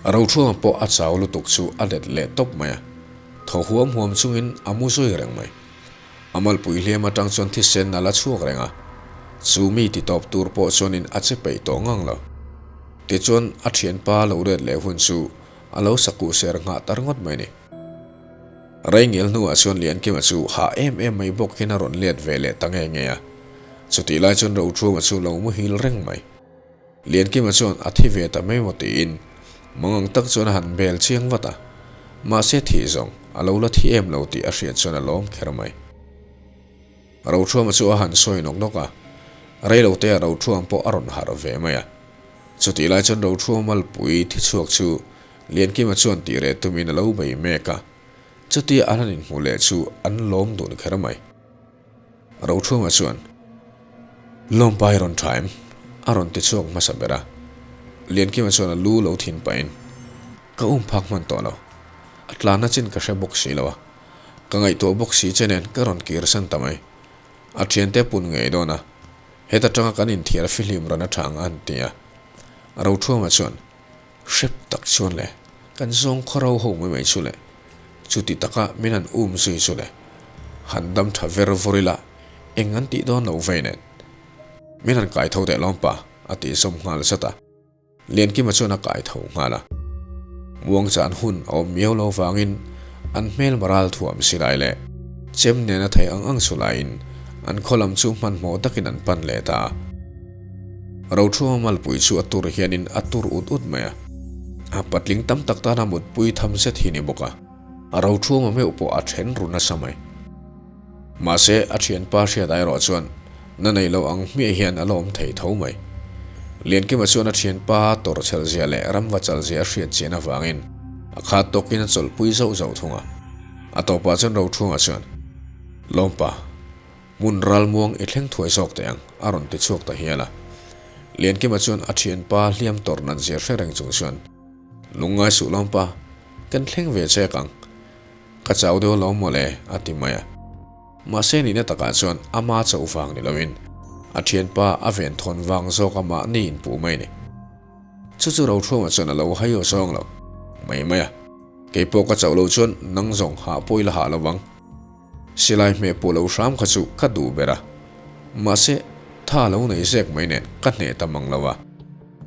Rothruanga pawh a chau lutuk chu a let leh tawp mai a, thaw huam huam chungin a mu zui reng mai. A malpui hliam atang chuan thisen a la chhuak reng a, chu mi ti tawp tur pawh chuanin a che peih tawh ngang lo. Tichuan a thianpa lo let leh hun chu a lo sakuh ser nghah tar ngawt mai ni. Rengel hnuah chuan Liankima chu hah em em mai bawk hian a rawn let ve leh ta nge nge a. Chutih lai chuan Rothruama chu lo muhil reng mai. Liankima chuan a thi ve ta mai maw tiin mangang tak chuan a han bel chiang vat a. Mahse thih zawng a lo la thi em lo tih a hriat chuan a lawm kher mai. Rothruama chu a han sawi nawk nawk a, reilotea Rothruam pawh a rawn harh ve mai a. Chutih lai chuan Rothruama malpui thi chhuak chu Liankima chuan tih reh tumin a lo bei mek a, chutia an han inhmuh leh chu an lawm dun kher mai. Rothunga chuan, Lawmpa i rawn tha em? a rawn ti chhuak hmasa ber a. Liankima chuan a lu lo thin pahin, Ka um phak hman tawh lo. A tlanna chin ka hre bawk si lo a. Ka ngaihtuah bawk si che nen ka rawn kir san ta mai. A thiante pun ngei dawn a, heta tanga kan inthiar fihlim rawn atang a han ti a. Rothunga chuan, Hrep tak chuan le, kan zawng khawro ho mai mai chu le, chuti taka min han um zui chu le, han dam tha ver vawr ila, eng an tih dawn lo vei nen. Min han kai tho teh lawm pa, a tih zawm nghal zat a. Liankima chuan a kai tho nghal a. Muangchan hun a awm miau lo vangin an hmel maral thuam si lai leh chem nena thei ang ang chu laiin an khaw lam chu hmanhmawh takin an pan leh ta a. Rothruama malpui chu a tur hianin a tur ut ut mai a, a patling tam tak tana mutpui tham zet hi ni bawk a, Rothruama meuh pawh a then ru nasa mai. Mahse, a thianpa hriat erawh chuan na nei lo ang hmiah hian a la awm thei tho mai. Liankima chuan a thianpa tawrhchhelh zia leh ramva chal zia a hriat chian avangin a khat tawkin a chawlhpui zauh zauh thung a. A tawpah chuan Rothruama chuan, Lawmpa, Hmun ralmuang i thleng thuai zawk teh ang, a rawn ti chhuak ta hial a. Liankima chuan a thianpa hliam tawrh nat zia hre reng chung chuan, Lungngai suh lawmpa, kan thleng ve chek ang. Ka chau deuh alawm mawle, a ti mai a. Mahse nihna takah chuan ama chauh vang ni loin a thianpa a venthawn vang zawk a mahni inpuh mai ni. Chu chu Rothruama chuan a lo hai aw zawng lo mai mai a. Keipawh ka chauh loh chuan nang zawng hah pawh i la hah lo vang. Silai hmeh pawh lo hram kha chu ka duh ber a, mahse tha lo nei zek mai nen ka hneh ta mang lo a,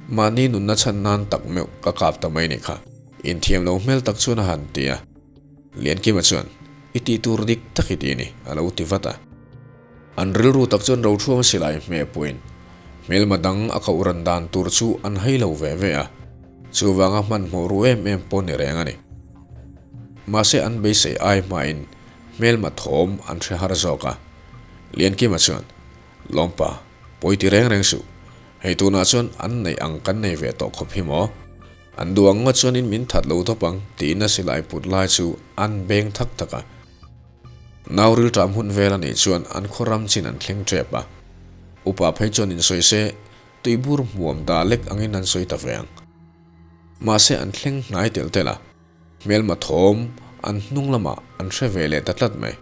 mahni nunna chhan nan tak meuh ka kap ta mai ni kha. Inthiam lo hmel tak chuan a han ti a, Liankima chuan, I tih tur dik tak i ti ni, a lo ti vat a. An rilru tak chuan Rothruang silai hmeh pawhin hmelma dang a koh ran dan tur chu an hai lo ve ve a, chuvanga hmanhmawh ru em em pawh ni reng a ni. Mahse an beisei ai hmain hmelma thawm an hre har zawk a. Liankima chuan, Lawmpa, pawi ti reng reng suh. Hei tunah chuan an neih ang kan nei ve tawh khawp hi maw? An duh ang ngawt chuanin min that lo tawp ang tiin a silai put lai chu an beng thak thak a. Nau rilṭam hun vel a nih chuan an khaw ram chin an thleng ṭep a. Upa phei chuan insawi se tuibur hmuam dah lek angin an sawi ta ve ang. Mahse an thleng hnai telh telh a. Hmelma thawm an hnung lamah an hre ve leh ta tlat mai.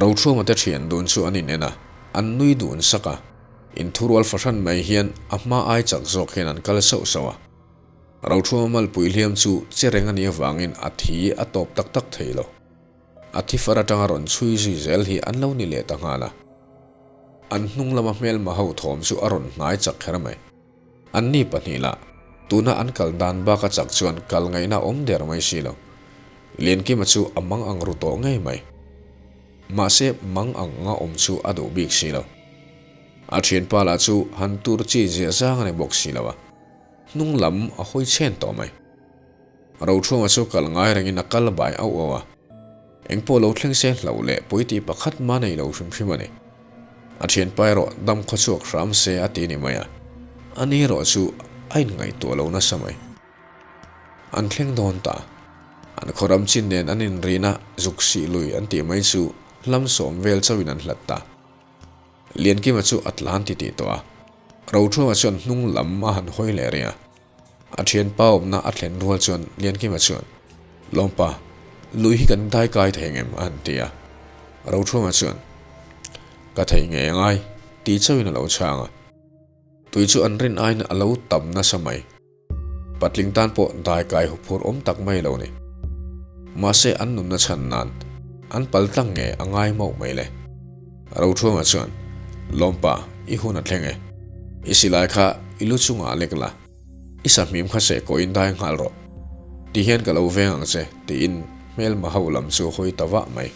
Rothruama te thian dun chu an in en a, an nui dun sak a. Inthurual fahran mai hian a hma ai chak zawk hian an kal sauh sauh a. Rothruama malpui hliam chu che reng a nih avangin a thi a tawp tak tak thei lo. A thi far atanga rawn chhui zui zel hi an lo ni leh ta nghal a. An hnung lama hmelma ho thawm chu a rawn hnai chak kher mai. Anni pahnih lah, tuna an kal dan bak a chak chuan kal ngaihna awm der mai si lo. Liankima chu a mang ang ru tawh ngei mai. Mahse, mang ang nga awm chu a duh bik si lo. A thianpa lah chu han tur chi ziah zang a ni bawk si lo a, hnung lam a hawi chhen tawh mai. Rothunga chu kal ngai rengin a kal bai auh auh a. Engpawh lo thleng se hlauh leh pawiti pakhat mah nei lo hrim hrim a ni. A thianpa erawh dam khaw chhuak hram se a ti ni mai a, ani erawh chu a inngaihtuah lo nasa mai. An thleng dawn ta. An khaw ram chin nen an inrina zuk sih lui an tih mai chu hlam sawm vel chauhin an hlat ta. Liankima chu a tlan titih tawh a, Rothunga chuan hnung lam a han hawi leh rih a. A thianpa awmna a thlen rual chuan Liankima chuan, Lawmpa, lui hi kan dai kai thei ngem? a han ti a. Rothunga chuan, Ka thei ngei angai, tih chauhin a lo chhang a. Tui chu an rin aiin a lo tam nasa mai. Patling tan pawh dai kai huphur awm tak mai lo ni. Mahse an nunna chhan nan an pal tlang nge a ngai mauh mai le. Rothuama chuan, Lawmpa, i hun a thleng e. I silai kha i lu chungah lek la. I sahmim kha seh kawhin dai nghal rawh. Ti hian ka lo veng ang che, tiin hmelma ho lam chu a hawi ta vah mai.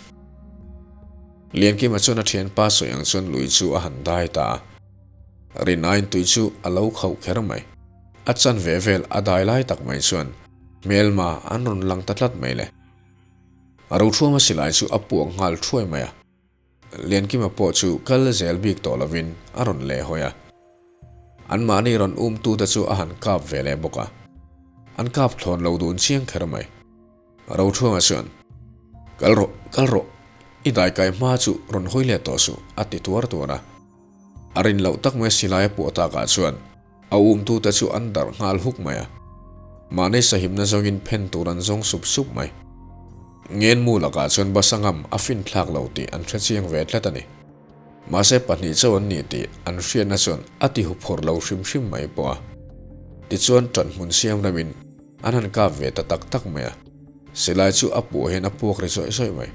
Liankima chuan a thianpa sawi ang chuan lui chu a han dai ta a. Rinaiin tui chu a lo khauh kher mai. A chan ve vel a dai lai tak mai chuan hmelma an rawn lang ta tlat mai le. A rothuama silai chu a puak nghal thuai mai a. Liankima pawh chu kal zel bik tawh lovin a rawn leh hawi a. Anmahni rawn umtute chu a han kap ve leh bawk a. An kap thlawn lo dun chiang kher mai. Rothuanga chuan, Kal rawh, kal rawh, i daikai hma chu rawn hawi leh tawh suh, a ti tuar tuar a. A rin loh tak mai silai a puah takah chuan a umtute chu an darh nghal huk mai a. Mahni sahimna zawngin phen tur an zawng sup sup mai. Ngenmu lakah chuan Basangam a fin thlak lo tih an hre chiang ve tlat a ni. Mahse pahnih chauh an ni tih an hriatna chuan a ti huphawrh lo hrim hrim mai pawh a. Tichuan ṭanhmun siam ramin An han kap ve ta tak tak mai a, silai chu a puah hian a puak ri zawih zawih mai.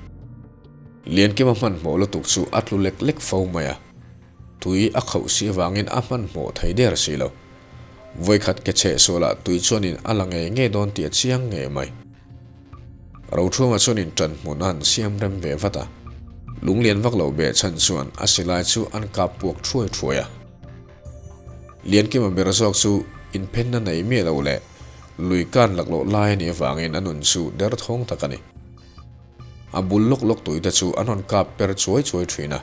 Liankima hmanhmawh lutuk chu a tlu lek lek fo mai a, tui a khauh si avangin a hmanhmawh thei der si lo. Vawikhat ke cheh sualah tui chuanin a la ngei ngei dawn tih a chiang ngei mai. Rothunga chuanin ṭan hmun a han siam rem ve vat a, lunglian vak lo beh chhan chuan a silai chu an kap puak thuai thuai a. Liankima ber zawk chu inphenna nei miah lo leh lui kan laklawh lai a nih avangin a nun chu derthawng tak a ni. A bul lawk lawk tuite chu an rawn kap per chuai chuai thin a,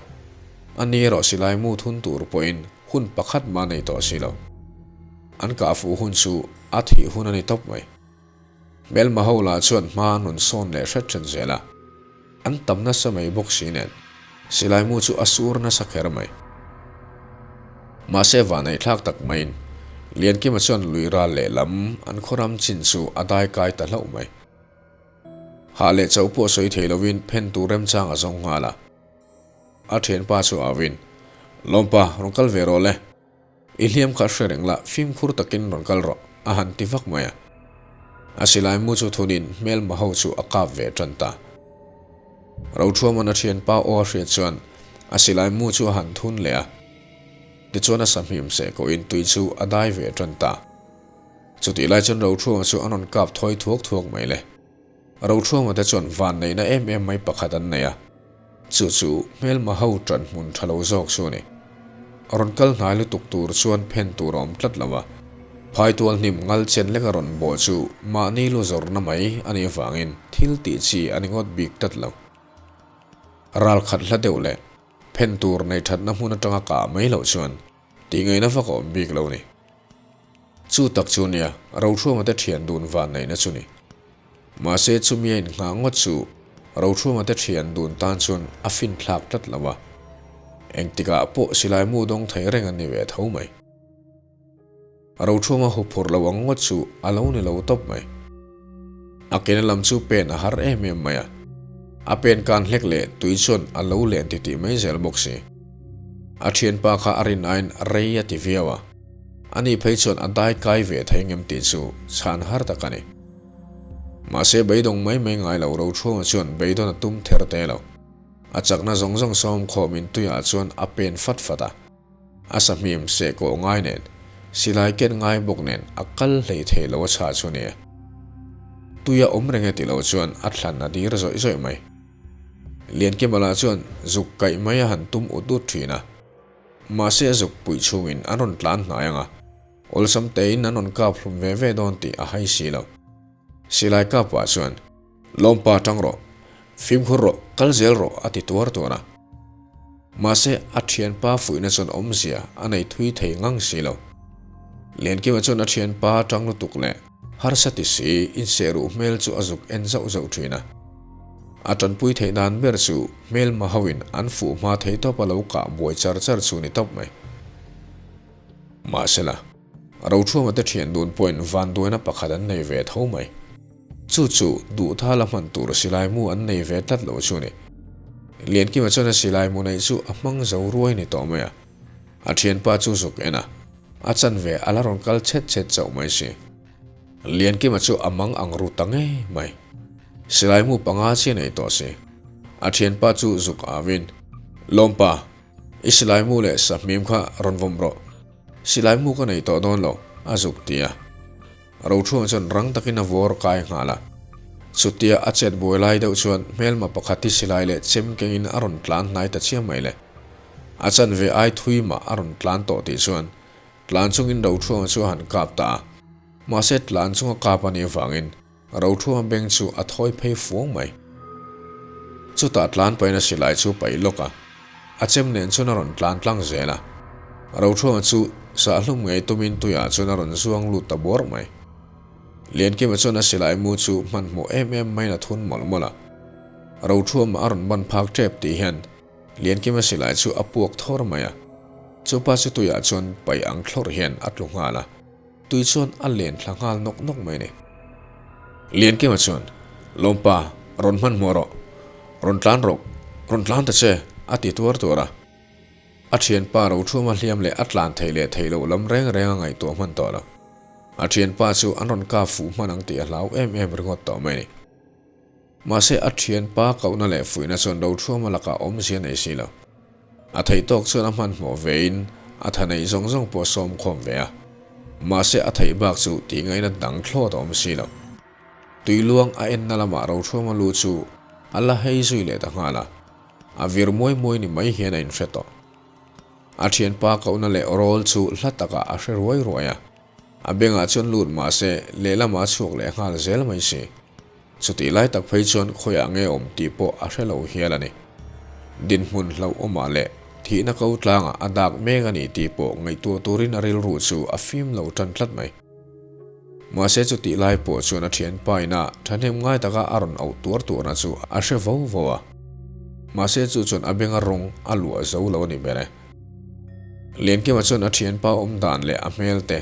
a ni erawh silai mu thun tur pawhin hun pakhat mah nei tawh si lo. An kah fuh hun chu a thih hun a ni tawp mai. Hmelma ho lah chuan hma an rawn sawn leh hret hret zel a, an tam nasa mai bawk si nen, silai mu chu a sur nasa kher mai. Mahse vaneihthlak tak maiin Liankima chuan lui ral lehlam an khawram chin chu a dai kai ta hlauh mai. Hah leh chauh pawh sawi thei lovin phen tur remchang a zawng nghal a. A thianpa chu au in, Lawmpa, rawn kal ve rawh le. I hliam kha hre reng la, fimkhur takin rawn kal rawh, a han ti vak mai a. A silai mu chu thunin hmelma ho chu a kap ve tan ta. Rothuaman a thianpa aw a hriat chuan a silai mu chu a han thun leh a. Tichuan a sahmim seh kawhin tui chu a dai ve tan ta. Chutih lai chuan Rothuama chu a rawn kap thawi thuak thuak mai le. Rothuama te chuan van neihna em em mai pakhat an nei a, chu chu hmelma ho ṭan hmun ṭha lo zawk chu a ni. Rawn kal hnai lutuk tur chuan phen tur a awm tlat lo a, phaitual hnim ngal chen leka rawn bawh chu mahni lu zawrhna mai a nih avangin thil tih chi a ni ngawt bik tlat lo. Ral khat hla deuh leh phen tur nei ṭhatna hmun aṭanga kah mai loh chuan Tih ngaihna vak a awm bik lo ni. Chu tak chu nia, Rothruama te thian dun van neihna chu ni. Mahse chumi a inngah ngawt chu Rothruama te thian dun tan chuan a fin thlak tlat lo a. Engtikah pawh silai mu dawng thei reng an ni ve tho mai. Rothruama huphurh lo ang ngawt chu a lo ni lo tawp mai. A kena lam chu pen a har em em mai a. A pen kan hlek leh tui chuan a lo len titih mai zel bawk si. A thianpa kha a rin aiin rei a ti viau a, ani phei chuan a dai kai ve thei ngem tih chu chhan har tak a ni. Mahse beidawng mai mai ngai lo Rochhuanga chuan beidawn a tum ther te lo. A chakna zawng zawng sawm khawmin tuiah chuan a pen fat fat a. A sahmim seh kawh ngai nen, silai ken ngai bawk nen a kal hlei thei lo a chhah chu nia. Tui a awm reng e ti lo chuan a thlan a dir zawih zawih mai. Liankimala chuan zuk kaih mai a han tum ut ut thin a. Mahse a zuk puih chhungin an rawn tlan hnai ang a, awlsam tein an rawn kap hlum ve ve dawn tih a hai si lo. Silai kap pah chuan, Lawmpa tang rawh, fimkhur rawh, kal zel rawh a ti tuar tuar a. Mahse a thianpa fuihna chuan awmzia a nei thui thei ngang si lo. Liankima chuan a thianpa tang lutuk leh harsa ti si insehruh hmel chu a zuk en zauh zauh thin a. A tanpui theih dan ber chu hmelma hoin an fuh hma thei tawp a lo kah buai char char chu ni tawp mai. Mahsela, Rothuama te thian dun pawhin vanduaina pakhat an nei ve tho mai. Chu chu duhtha la hman tur silai mu an nei ve tlat lo chu ni. Liankima chuan a silai mu neih chu a hmang zo ruai ni tawh mai a. A thianpa chu zuk en a, a chanve a la rawn kal chhet chhet chauh mai si. Liankima chu a mang ang ru ta ngei mai. Silai mu panga chi nei tawh si. A thianpa chu zuk auin, Lawmpa, i silai mu leh sahmim kha rawn vawm rawh. Silai mu ka nei tawh dawn lo, a zuk ti a. Rochhuang chuan rang takin a vawr kai nghal a. Chutia a chet buai lai deuh chuan hmelma pakhat hi silai leh chem kengin a rawn tlan hnai ta chiam mai le. A chanve ai thui mah a rawn tlan tawh tih chuan tlan chungin Rochhuanga chu a han kap ta a. Mahse tlan chunga kap a nih avangin Rochhuanga beng chu a thawi phei fuang mai. Chutah tlan pahin a silai chu paih lawk a. A chem nen chuan a rawn tlan tlang zel a. Rochhuanga chu sahhlum ngei tumin tuiah chuan a rawn zuang lut ta bawr mai. Liankima chuan a silai mu chu hmanhmawh em em maiin a thun mawlh mawlh a. Rochhuama a rawn ban phak tep tih hian Liankima silai chu a puak thawr mai a. Chupa chu tuiah chuan paih ang thlawrh hian a tlu nghal a. Tui chuan a len thla nghal nawk nawk mai a ni. Liankima chuan, Lawmpa, rawn hmanhmawh rawh. Rawn tlan rawh, rawn tlan ta che, a ti tuar tuar a. A thianpa Rochhuma hliam leh a tlan theih leh theih loh lam reng reng a ngaihtuah hman tawh lo. A thianpa chu an rawn kap fuh hman ang tih a hlau em em ringawt tawh mai a ni. Mahse a thianpa kohna leh fuihna chuan Rochhuma lakah awmzia nei si lo. A theih tawk chuan a hmanhmawh vein a tha neih zawng zawng pawh a sawm khawm ve a. Mahse a theih bak chu tih ngaihna dang thlawt a awm si lo. Tui luang a enna lamah Rochhuma lu chu a la hei zui leh ta nghal a. A vir muai muai ni mai hian a inhre tawh. A thianpa kohna leh rawl chu hla takah a hre ruai ruai a. A bengah chuan lut mahse lehlamah a chhuak leh nghal zel mai si. Chutih lai tak phei chuan khawiah nge awm tih pawh a hre lo hial a ni. Dinhmun hlauhawmah leh thihna ko tlangah a dak mek a ni tih pawh ngaihtuah turin a rilru chu a fim lo tan tlat mai. Mahse chutih lai pawh chuan a thianpa ina thahnem ngai taka a rawn auh tuar tuarna chu a hre vo vo a. Mahse chu chuan a benga rawng a luah zo lo a ni ber e. Liankima chuan a thianpa awm dan leh a hmel te,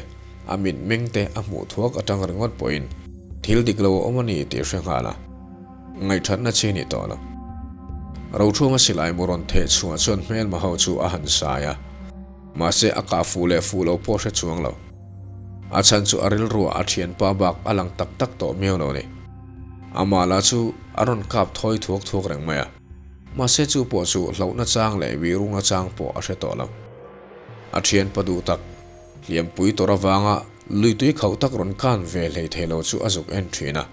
a mitmeng te a hmuh thuak atang ringawt pawhin thil dik lo a awm a ni tih hre nghal a, ngaihthatna chi ni tawh lo. Rochhunga silai mu rawn theh chhuah chuan hmelma ho chu a han sai a, mahse a kah fuh leh fuh lo pawh hre chuang lo. A chhan chu a rilruah a thianpa bak a lang tak tak tawh miau lo ni. Amah lah chu a rawn kap thawi thuak thuak reng mai a. Mahse chu pawh chu hlauhna chang leh virungna chang pawh a hre tawh lo. A thianpa duh tak, hliampui tawrh avanga lui tui khauh tak rawn kan ve hlei thei lo chu a zuk en thin a.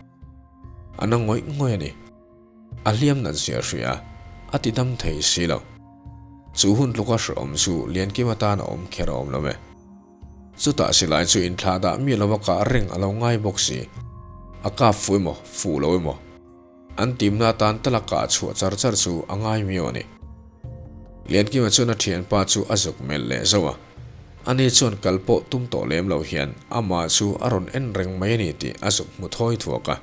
A na ngawih ngawih a ni. A hliam nat zia hria, a ti dam thei si lo. Chu hun tluka hrehawm chu Liankim atan a awm kher a awm lo e. Chutah silai chu inthlah dah mi lova kah reng a lo ngai bawk si. A kap fuh emaw, fuh lo emaw. An timna atan tala kah chhuah char char chu a ngai miau a ni. Liankima chuan a thianpa chu a zuk melh leh zauh a. Ani chuan kal pawh tum tawh lem lo hian amah chu a rawn en reng mai a ni tih a zuk hmu thawi thuak a.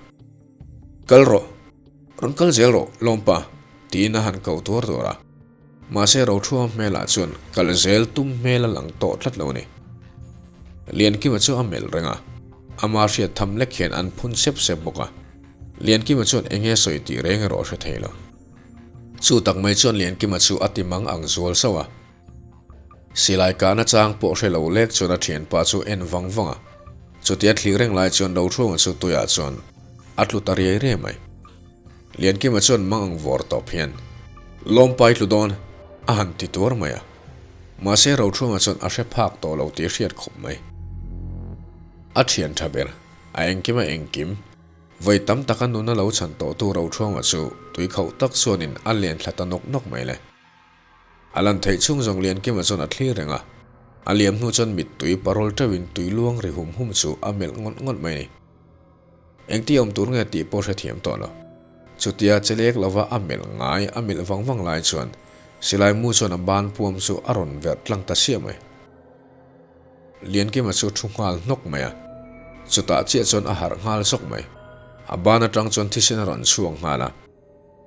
Kal rawh! Rawn kal zel rawh, Lawmpa! tiin a han ko tuar tuar a. Mahse Rothruam hmelah chuan kal zel tum hmel a lang tawh tlat lo a ni. Liankima chu a melh reng a, ama hriat tham lek hian an phun sep sep bawk a. Liankima chuan eng nge sawi tih reng erawh a hre thei lo. Chu tak mai chuan Liankima chu a ti mang ang zual sauh a. Silai kahna chang pawh hre lo lek chuan a thianpa chu en vang vang a. Chutia thlir reng lai chuan Rothruama chu tuiah chuan a tlu ta riai riai mai. Liankima chuan mang ang vawr tawp hian, Lawmpai tlu dawn, a han ti tuar mai a. Mahse Rothruama chuan a hre phak tawh lo tih hriat khawp mai. A thian tha ber, a engkim a engkim. Vawi tam taka nuna lo chhan tawhtu Rothruama chu tui khauh tak chuanin a len thla ta nawk nawk mai le. A lan theih chhung zawng Liankima chuan a thlir reng a, a liam hnu chuan mittui parawl teuhin tui luang ri hum hum chu a melh ngawt ngawt mai a ni. Engti awm tur nge tih pawh hrethiam tawh lo. Chutia che lek lova a melh ngai a melh vang vang lai chuan silai mu chuan a ban puam chu a rawn verh tlang ta siah mai. Liankima chu thu nghal hnawk mai a, chutah chiah chuan a harh nghal zawk mai. A ban atang chuan thisen a rawn chhuak nghal a,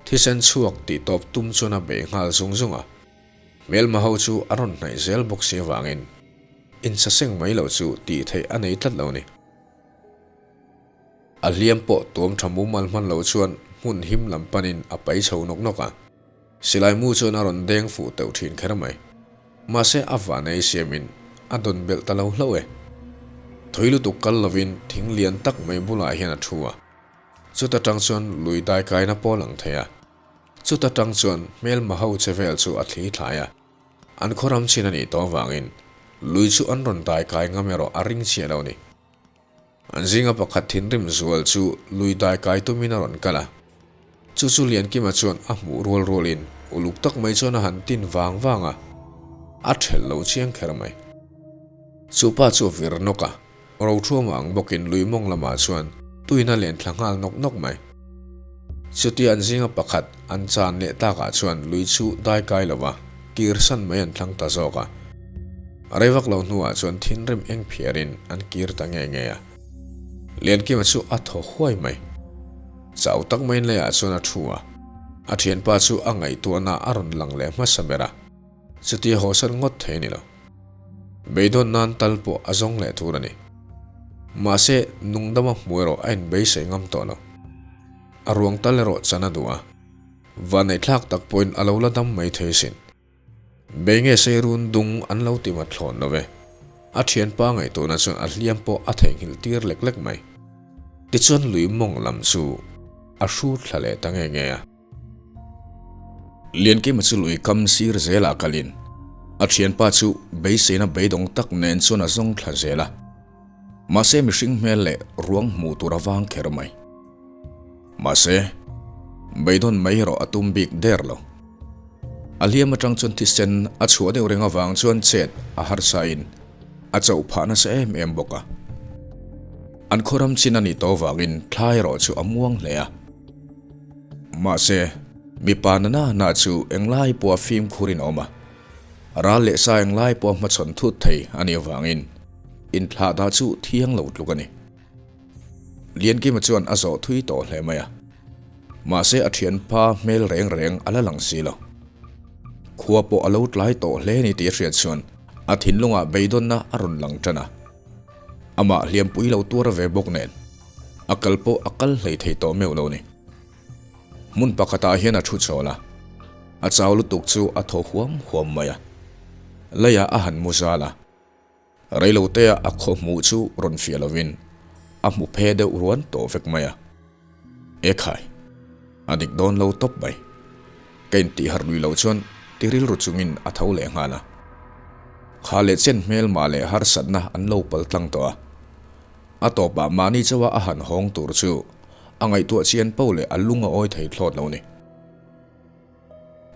thisen chhuak tih tawp tum chuan a bei nghal zung zung a. Hmelma ho chu a rawn hnaih zel bawk si avangin insaseng mai lo chu tih theih a nei tlat lo ni. A hliam pawh tuam tha mumal hman lo chuan hmun him lam panin a pai chho nawk nawk a. Silai mu chuan a rawn deng fuh teuh thin kher mai. Mahse a vanei siamin a dawn belh ta lo hlauh e. Thui lutuk kal lovin thing lian tak mai bulah hian a thu a. Chuta tang chuan lui daikaina pawh a lang thei a. Chuta tang chuan hmelma ho che vel chu a thli thlai a. An khawram chin a nih tawh avangin lui chu an rawn daikai ngam erawh a ring chiah lo ni. An zinga pakhat thinrim zual chu lui daikai tumin a rawn kal a. Chu chu Liankima chuan a hmuh rual rualin uluk tak mai chuan a han tin vang vang a, a thelh lo chiang kher mai. Chu pa chu a vir nawk a, Rothuama ang bawkin lui mawng lamah chuan tuin a len thla nghal nawk nawk mai. Chutia an zinga pakhat an chan leh takah chuan lui chu daikai lo va, kir san mai an thlang ta zawk a. Rei vak lo hnuah chuan thinrim eng phiarin an kir ta nge nge a. Liankima chu a thaw huai mai. Chau tak maiin leiah chuan a thu a. A thianpa chu a ngaihtuahna a rawn lang leh hmasa ber a. Chutia hawsan ngawt thei a ni lo. Beidawn nan tal pawh a zawng leh tur a ni. Mahse, nungdama hmu erawh a inbeisei ngam tawh lo. A ruang tal erawh chan a duh a. Vanneihthlak tak pawhin a lo la dam mai thei sin. Bei nge sei run dung an lo ti mat thlawn lo ve. A thianpa ngaihtuahna chuan a hliam pawh a theihnghilh tir lek lek mai. Tichuan lui mawng lam chu a hrut thla leh ta nge nge a. Liankima chu lui kam sir zelah kalin a thianpa chu beiseina beidawng tak nen chuan a zawng thla zel a. Mahse mihring hmel leh ruang hmuh tur a vang kher mai. Mahse, beidawn mai erawh a tum bik der lo. A hliam atang chuan thisen a chhuah deuh reng avang chuan chet a harsain a chauh phah nasa em em bawk a. An khawram chin a nih tawh avangin thla erawh chu a muang hle a. Mahse, mipa na na na chu englai pawha fimkhurin a awm a. Ral leh sa englai pawha hmachhawn thut thei a nih avangin inthlah dah chu thiang lo tluk a ni. Liankima chuan a zawh thui tawh hle mai a, mahse a thianpa hmel reng reng a la lang si lo. Khua pawh a lo tlai tawh hle ni tih a hriat chuan a thinlungah beidawnna a rawn lang tan a. Amah hliampui lo tuar ve bawk nen a kal pawh a kal hlei thei tawh meuh lo ni. Hmun pakhatah hian a thu chawl a, a chau lutuk chu a thaw huam huam mai a, leiah a han mu zal a. Reilotea a khaw hmuh chu rawn fiah lovin a hmu phe deuh ruan tawh vek mai a. Ekhai, a dik dawn lo tawp mai. Ka intih harh lui loh chuan ti rilru chungin a tho leh nghal a. Kha leh chen hmelmah leh harsatna an lo pal tlang tawh a. A tawpah mahni chauha a han hawng tur chu a ngaihtuah chian po leh a lung a awi thei thlawt lo ni.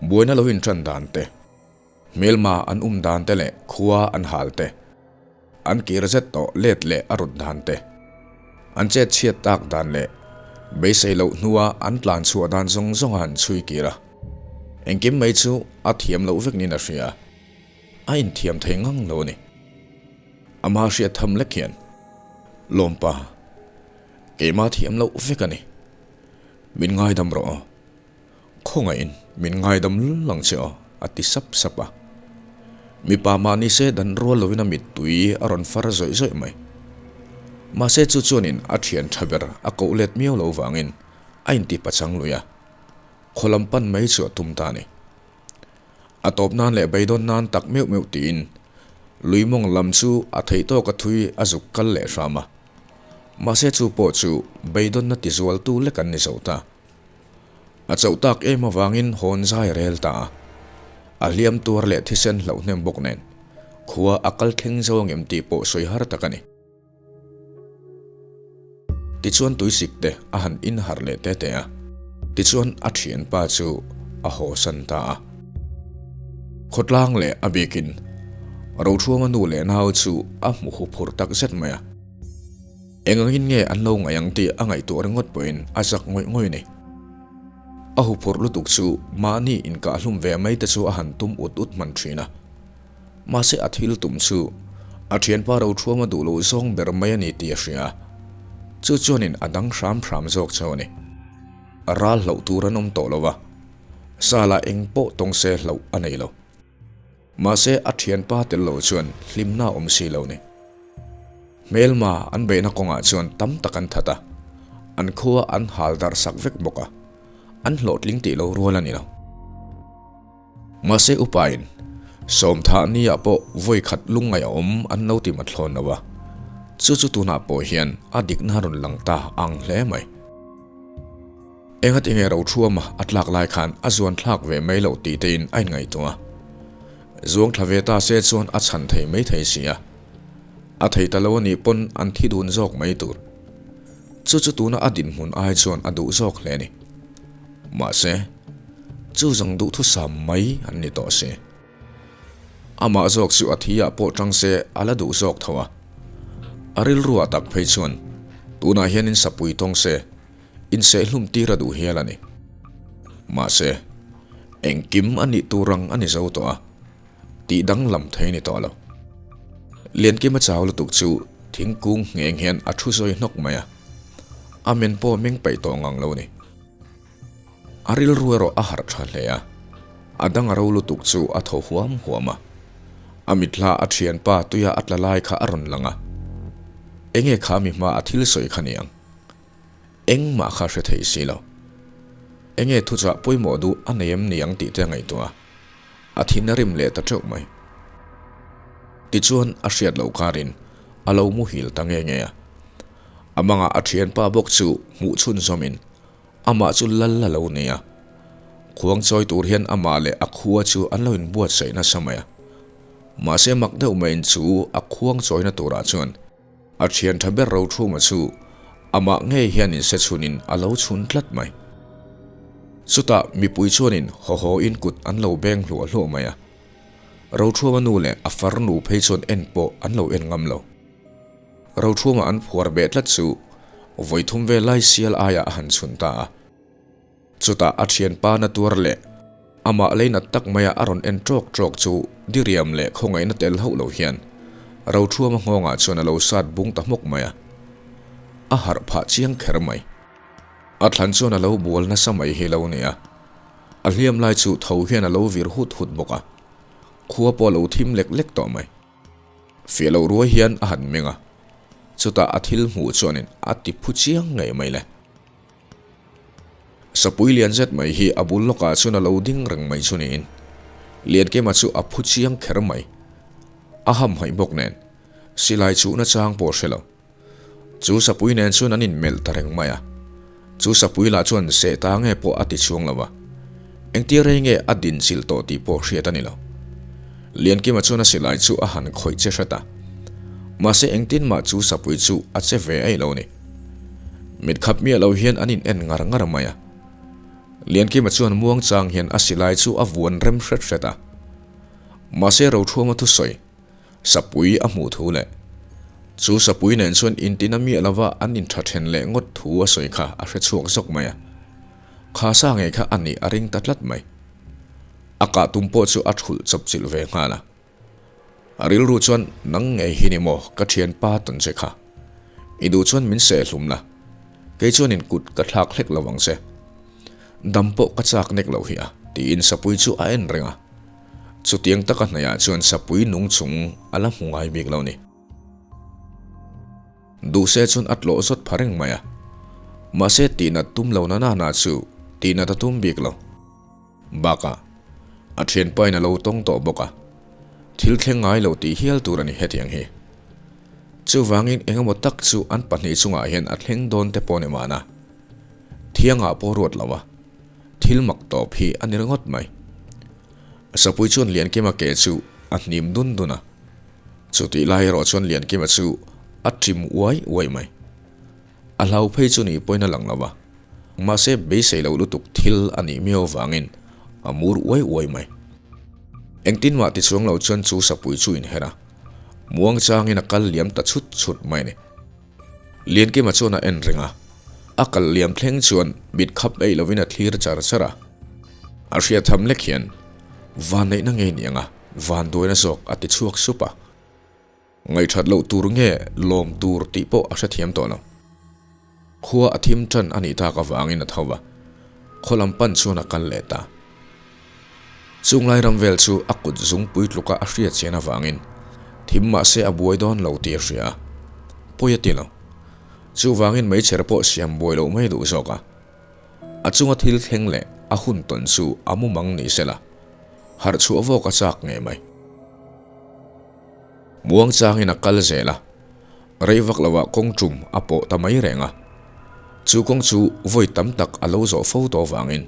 Buaina lo inṭan dan te. Hmelma an um dan te leh khua an hal te, an kir zet tawh let leh a rut dan te, an chet chhiat tak dan leh beisei loh hnua an tlan chhuah dan zawng zawng a han chhui kir a. Engkim mai chu a thiam loh vek niin a hria. A inthiam thei ngang lo a ni. Ama hriat tham lek hian, Lawmpa, keima thiam loh vek a ni. Min ngaidam rawh aw. Khawngaihin min ngaidam lul ang che aw, a ti sap sap a. Mipa mahni se dan rual lovin a mittui a rawn far zawih zawih mai. Mahse chu chuanin a thian tha ber a koh let miau lo vangin a inti pachang lui a, khaw lam pan mai chu a tum ta a ni. A tawp nan leh beidawn nan tak meuh meuh tiin lui mawng lam chu a theih tawk a thui a zuk kal leh hram a. Mahse chu pawh chu beidawnna tizualtu lek an ni zo ta. A chauh tak em avangin hawn zai rel ta a, a hliam tuar leh thisen hlauh hnem bawk nen khua a kal thleng zo angem tih pawh sawi har tak a ni. Tichuan tuisik te a han inharh leh te te a, tichuan a thianpa chu a hawsan ta a. Khawtlang leh a bikin Rothuama nu leh nau chu a hmu huphurh tak zet mai a. Engangin nge an lo ngaih ang tih a ngaihtuah ringawt pawhin a zak ngawih ngawih a ni. A huphurh lutuk chu mahni inkahhlum ve mai te chu a han tum ut ut hman thin a. Mahse a thil tum chu a thianpa Rothuama duh loh zawng ber mai a ni tih a hria a. Chu chuanin a dang hram hram zawk chauh a ni. Ral hlauh tur an awm tawh lo va, Sala eng pawh tawng se hlauh a nei lo. Mahse a thianpa tel lo chuan hlimna a awm si lo ni. Hmelma an beihna kawngah chuan tam tak an that a, an khua an hal darh sak vek bawk a, an hlawhtling tih lo rual a ni lo. Mahse upain, Sawmthah nia pawh vawi khat lungngaih a awm an lo ti mathlawn lo a. Chu chu tunah pawh hian a dikna rawn lang ta ang hle mai. Engati nge Rothuama a tlak lai khan a zuan thlak ve mai loh tih tein a inngaihtuah a. Zuang thla ve ta se chuan a chhan thei mai thei si a. A thei ta lo a nih pawn an thi dun zawk mai tur. Chu chu tuna a dinhmun ai chuan a duh zawk hle a ni. Mahse, chu zawng duhthusam mai an ni tawh si. Amah zawk chu a thi ah pawh tang se a la duh zawk tho a. A rilru ah tak phei chuan tunah hian in sapui tawng se insehlum tir a duh hial a ni. Mahse, engkim a nih tur ang a ni zo tawh a, tih danglam thei ni tawh lo. Liankima chau lutuk chu thingkung ngheng hian a thu zawi hnawk mai a, a men pawh meng peih tawh ngang lo ni. A rilru erawh a harh tha hle a, a dang a ro lutuk chu a thaw huam huam a. A mithla a thianpa tuia a tla lai kha a rawn lang a, Enge kha mi hma a thil sawi kha niang? Engmah kha hre thei si lo. Enge thuchah pawimawh duh a nei em niang tih te a ngaihtuah a, a thin a rim leh ta teuh mai. Tichuan a hriat loh karin a lo muhil ta nge nge a. A mangah a thianpa bawk chu hmuh chhunzawmin Amah chu lal a lo ni a, khuang chawi tur hian amah leh a khua chu an lo inbuatsaih nasa mai a. Mahse mak deuh maiin chu a khuang chawina turah chuan a thian tha ber Rothuma chu amah ngei hian inse chhunin a lo chhun tlat mai. Chutah mipui chuanin haw haw in kut an lo beng hluah hluah mai a. Rothuma nu leh a farnu phei chuan en pawh an lo en ngam lo. Rothuma an phuar beh tlat chu vawi thum vel lai sial aiah a han chhun ta a. Chutah a thianpa na tuar leh amah leinat tak maia a rawn en tawk tawk chu diriam leh khawngaihna tel hauh lo hian Rothuama nghawngah chuan a lo sat bung ta hmawk mai a. A harh phah chiang kher mai. A thlan chuan a lo bual nasa mai hi lo ni a. A hliam lai chu tho hian a lo vir hut hut bawk a. Khua pawh a lo thim lek lek tawh mai. Fiah loh ruai hian a han meng a, chutah a thil hmuh chuanin a ti phu chiang ngei mai le. Sapui lian zet mai hi a bul lawkah chuan a lo ding reng mai chu niin Liankima chu a phu chiang kher mai. A hamhaih bawk nen, silai chuhna chang pawh hre lo. Chu sapui nen chuan an inmelh ta reng mai a, chu sapui lah chuan seh ta nge pawh a ti chhuang lo a, engtia rei nge a din chilh tawh tih pawh hriat a ni lo. Liankima chuan a silai chu a han khawih che hret a, mahse engtin mah chu sapui chu a che ve ei lo ni. Mit khap miah lo hian an in en ngar ngar mai a. Liankima chuan muang chang hian a silai chu a vuan rem hret hret a, mahse Rothuama thusawi Sapui a hmuh thu leh chu sapui nen chuan intina miah lova an intha then leh ngawt thu a sawi kha a hre chhuak zawk mai a. Kha sa ngei kha a nih a ring ta tlat mai. A kah tum pawh chu a thulh chawp chilh ve nghal a. A rilru chuan nang ngei hi ni maw ka thianpa tawn che kha. I duh chuan min seh hlum la, kei chuanin kut ka thlak hlek lo ang che. Dam pawh ka chak nek lo hi a, tiin sapui chu a en reng a. Chutiang taka hnaihah chuan sapui nung chung a la hmu ngai bik lo ni. Duhse chuan a tlawh zawt pha reng mai a. Mahse tihnat tum lo na nana chu tihnat a tum bik lo. Bakah, a thianpain a lo tawng tawh bawk a. Thil thleng ngai lo tih hial tur a ni hetiang hi. Chuvangin engemaw tak chu an pahnih chungah hian a thleng dawn te pawh ni mahna. Thiangah pawh ruat lo a. Thil mak tawp hi a ni ringawt mai. Sapui chuan Liankima ke chu a hnim dun dun a. Chutih lai erawh chuan Liankima chu a ṭim uai uai mai. A hlau phei chu ni pawhin a lang lo va, mahse beisei loh lutuk thil a nih miau avangin a mur uai uai mai. Engtin mah ti chuang lo chuan chu sapui chu inher a, muang changin a kal liam ta chhut chhut mai a ni. Liankima chuan a en reng a, a kal liam thleng chuan mit khap eih lovin a thlir char char a. A hriat tham lek hian, Vanneihna nge ni anga vanduaina zawk a ti chhuak sup a. Ngaihṭhat loh tur nge lawm tur tih pawh a hrethiam tawh lo. Khua a thim ṭan a nih tak avangin a tho va, khaw lam pan chuan a kal leh ta. Chunglai ram vel chu a kut zungpui tluka a hriat chian avangin thim mah se a buai dawn lo tih a hria a, pawi a ti lo. Chuvangin meichher pawh siam buai loh mai duh zawk a. A chunga thil thleng leh a hun tawn chu a mumang ni se la, harh chhuah vawk a chak ngei mai. Muang changin a kal zel a. Rei vak loah kawng tum a pawh ta mai reng a. Chu kawng chu vawi tam tak a lo zawh fo tawh vangin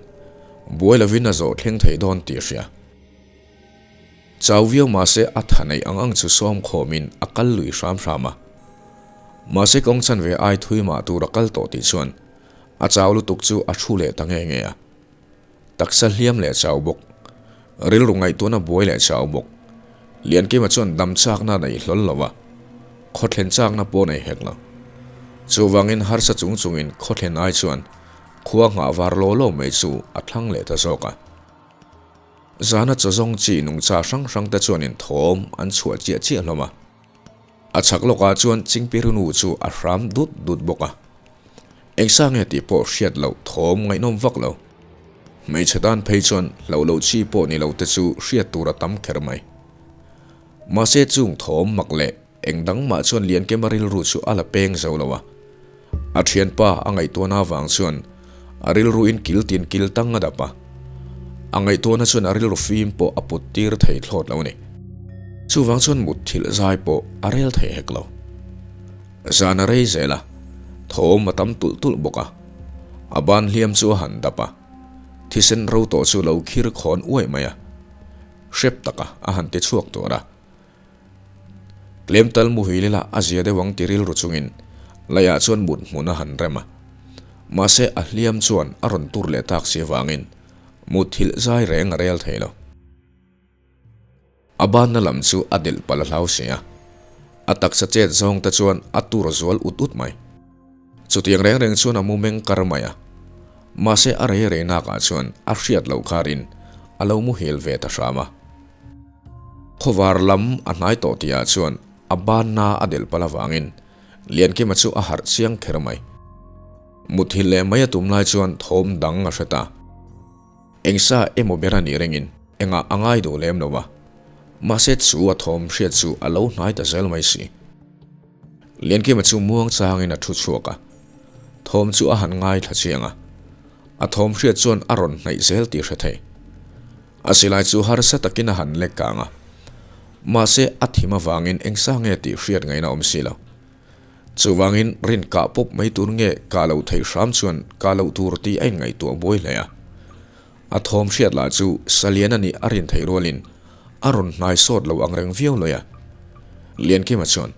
buai lovin a zawh thleng thei dawn tih a hria. Chau viau mahse a tha neih ang ang chu sawm khawmin a kal lui hram hram a. Mahse kawng chanve ai thui mah tur a kal tawh tih chuan a chau lutuk chu a thu leh ta nge nge a. Taksa hliam leh chau bawk. Rilru ngaihtuahna buai leh chau bawk. Liankima chuan dam chakna a nei hlawl lo a, khawthlen chakna pawh a nei hek lo. Chuvangin harsa chung chungin khawthlen ai chuan khua nghah var law law mai chu a thlang leh ta zawk a. Zana chaw zawng chi nungcha hrang hrang te chuanin thawm an chhuah chiah chiah hlawm a. A chhak lawkah chuan Chingpirinu chu a hram dut dut bawk a. Engsa nge tih pawh hriat loh thawm ngaihnawm vak lo. Hmeichhe tan phei chuan hlauh loh chi pawh ni lo te chu hriat tur a tam kher mai. Mahse chung thawm mak leh eng dang mah chuan Liankema rilru chu a la peng zo lo a. A thianpa a ngaihtuahna avang chuan a rilruin kil tin kil tang a dap a. A ngaihtuahna chuan a rilru fim pawh a put tir thei thlawt lo a ni. Chuvang chuan mut thilh zai pawh a rel thei hek lo. Zan a rei zel a, thawm a tam tulh tulh bawk a. A ban hliam chu a han dap a, thisen ro tawh chu lo khir khawn uaih mai a. Hrep taka a han ti chhuak tur a. Tlem tal muhil ila a zia deuh ang ti rilru chungin leiah chuan mut hmun a han rem a. Mahse a hliam chuan a rawn tur leh tak si avangin muthilh zai reng a rel thei lo. A banna lam chu a delh palh a hlau si a, a taksa chet zawng te chuan a tur zual ut ut mai. Chutiang reng reng chuan a mu meng kar mai a, mahse a rei rei nakah chuan a hriat loh kharin a lo muhil ve ta hram a. Khawvar lam a hnai tawh tihah chuan a banna a delh palh avangin Liankima chu a harh chiang kher mai. Muthilh leh mai a tum lai chuan thawm dang a hre ta. Engsa emaw ber a nih ringin engah a ngai duh lem lo a, mahse chu a thawm hriat chu a lo hnai ta zel mai si. Liankima chu muang changin a thu chhuak a, thawm chu a han ngaithla chiang a, a thawm hriat chuan a rawn hnaih zel tih hre thei. A silai chu harsa takin a han lek kang a, mahse a thim avangin engsa nge tih hriat ngaihna awm si lo. Chuvangin rin kah pawp mai tur nge kah loh theih hram chuan kah loh tur tih a inngaihtuah buai hle a. A thawm hriat lah chu Salian a nih a rin theih rualin a rawn hnai sawt lo ang reng viau lawi a. Liankima chuan,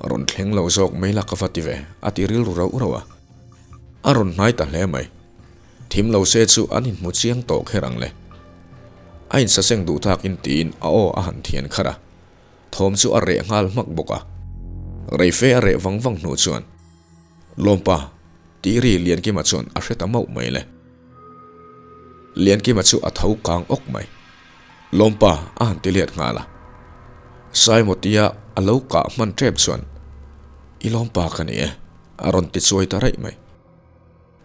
Rawn thleng lo zawk mai la ka va ti ve, a ti rilru rauh rauh a. A rawn hnai ta hle mai. Thim lo se chu an inhmu chiang tawh kher ang le. A insaseng duh thakin tiin a aw a han thian kharh a, thawm chu a reh nghal hmak bawk a. Reife a reh vang vang hnu chuan, Lawmpa, tih ri Liankima chuan a hre ta mauh mai le. Liankima chu a tho kang awk mai. Lawmpa a han ti let nghal a. Saimawtia a lo kah hman tep chuan, I lawmpa ka ni e, a rawn ti chuai ta raih mai.